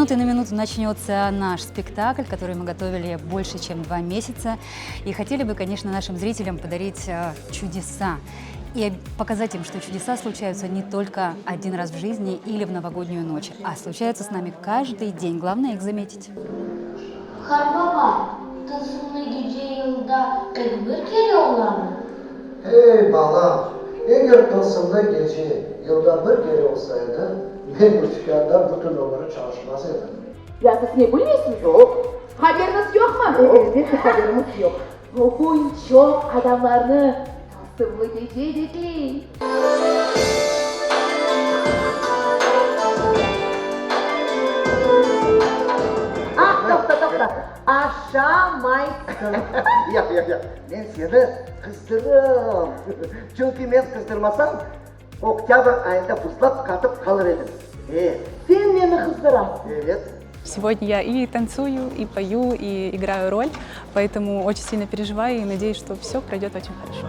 минуты на минуту начнется наш спектакль, который мы готовили больше, чем два месяца. И хотели бы, конечно, нашим зрителям подарить э, чудеса и показать им, что чудеса случаются не только один раз в жизни или в новогоднюю ночь, а случаются с нами каждый день. Главное их заметить. Qartbaba, tılsımlı gece yılda tek bir kere olamı? Ey, balam, eger tılsımlı gece yılda bir kere olsa edi, men bu tükânda bütün ömüri çalışmaz edim. Ya siz ne bilmeysiñiz? Yoq. Haberiñiz yoqmı? Elbette haberimiz yoq. Bugün çoq adamlarnı tılsımlı gece bekley. Ah, toqta, toqta, aşamaysıñ. Yoq, yoq, yoq, men seni qızdırım. Çünki men qızdırmasam, oktâbr ayında buzlap qatıp qalır ediñ. E. Sen meni qızdırasıñ. Evet. Сегодня я и танцую, и пою, и играю роль, поэтому очень сильно переживаю и надеюсь, что все пройдет очень хорошо.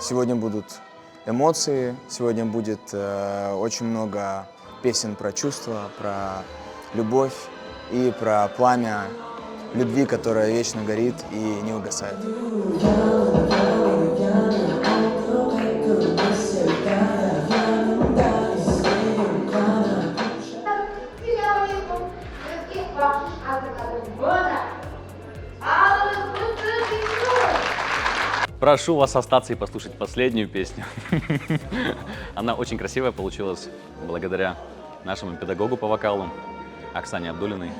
Сегодня будут эмоции, сегодня будет э, очень много песен про чувства, про любовь и про пламя любви, которое вечно горит и не угасает. Selâm aleyküm! Sizge bahşış azırladım. Mına, alıñız mısır içün! Прошу вас остаться и послушать последнюю песню. Она очень красивая получилась благодаря нашему педагогу по вокалу Оксане Абдулиной.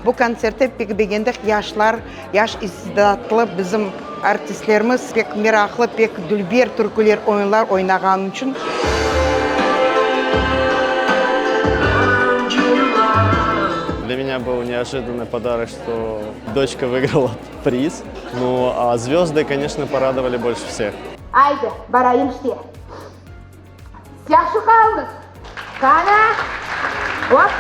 Bu kontsertte pek begendik, yaşlar, yaş istidatlı bizim artistlerimiz pek meraqlı, pek dülber türküler, oyunlar oynağanı içün. Для меня был неожиданный подарок, что дочка выиграла приз. Ну, а звезды, конечно, порадовали больше всех. Aydı, barayım işte. Yahşı qalıñız! Qana! Hop!